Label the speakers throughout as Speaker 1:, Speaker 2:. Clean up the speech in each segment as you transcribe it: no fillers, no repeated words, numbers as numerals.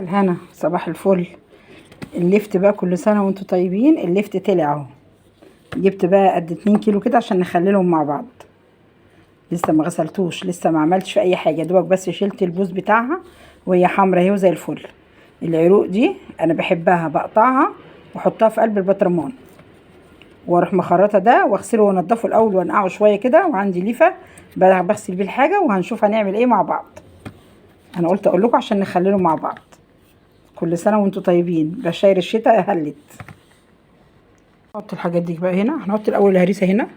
Speaker 1: الهنا صباح الفل. اللفت بقى كل سنة وانتم طيبين. اللفت طلع اهو، جبت بقى قد 2 كيلو كده عشان نخللهم مع بعض. لسه ما غسلتوش، لسه ما عملتش في اي حاجة، دوبك بس شلت البوز بتاعها وهي حمرا اهي وزي الفل. العروق دي انا بحبها، بقطعها واحطها في قلب البطرمان واروح مخرطه ده واغسله وانضفه الاول وانقعه شوية كده، وعندي ليفه بغسل بيه الحاجة، وهنشوف هنعمل ايه مع بعض. انا قلت اقول لكم عشان نخلله مع بعض. كل سنة وانتم طيبين. بشاير الشتاء هلت. نحط الحاجات دي بقى هنا. هنحط الاول الهريسه هنا،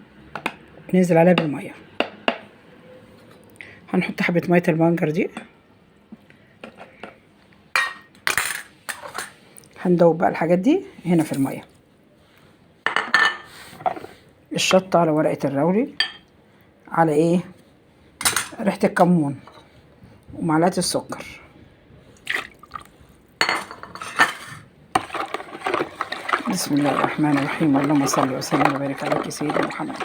Speaker 1: ننزل عليها بالمية. هنحط حبه مية البنجر دي، هندوب بقى الحاجات دي هنا في المية. الشطه على ورقة الراولي، على ايه ريحه الكمون ومعلقة السكر. بسم الله الرحمن الرحيم، اللهم صل وسلم وبارك على سيدنا محمد.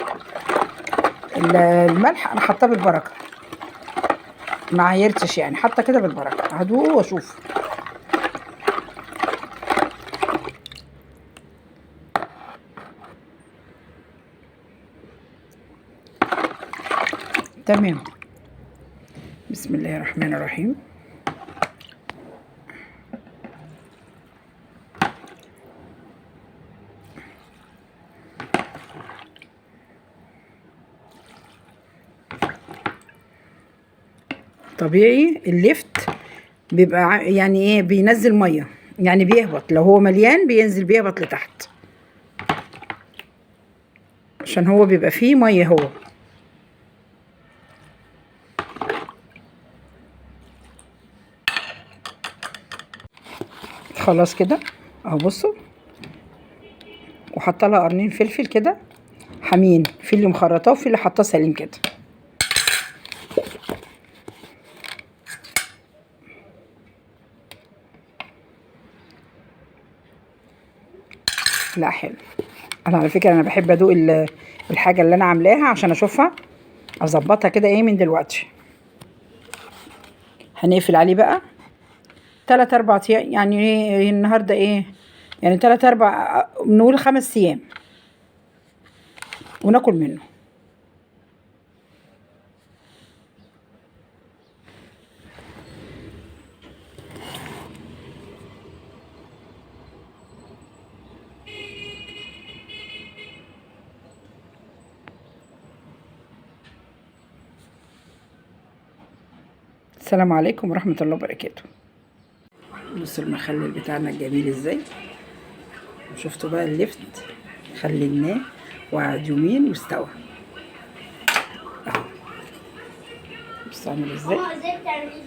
Speaker 1: الملح انا حاطاه بالبركة، ما عايرتش يعني، حاطه كده بالبركة. هدوق واشوف. تمام. بسم الله الرحمن الرحيم. طبيعي اللفت بيبقى يعني ايه، بينزل مية، يعني بيهبط. لو هو مليان بينزل، بيهبط لتحت عشان هو بيبقى فيه مية. هو خلاص كده اهو. بصوا، وحاطه لها قرنين فلفل كده حامين، في اللي مخرطاه وفي اللي حاطاه سليم كده. لا حلو. انا على فكرة انا بحب ادوق الحاجة اللي انا عاملاها عشان اشوفها اظبطها كده ايه من دلوقتي. هنقفل عليه بقى 3 4 ايام، يعني ايه النهارده ايه، يعني 3 4 نقول 5 ايام وناكل منه. السلام عليكم ورحمة الله وبركاته. بصوا المخلل بتاعنا الجميل ازاي. شفتوا بقى اللفت خليناه وقعد يومين واستوى اهو. بصوا عامل ازاي.
Speaker 2: ازاي بتعمليه؟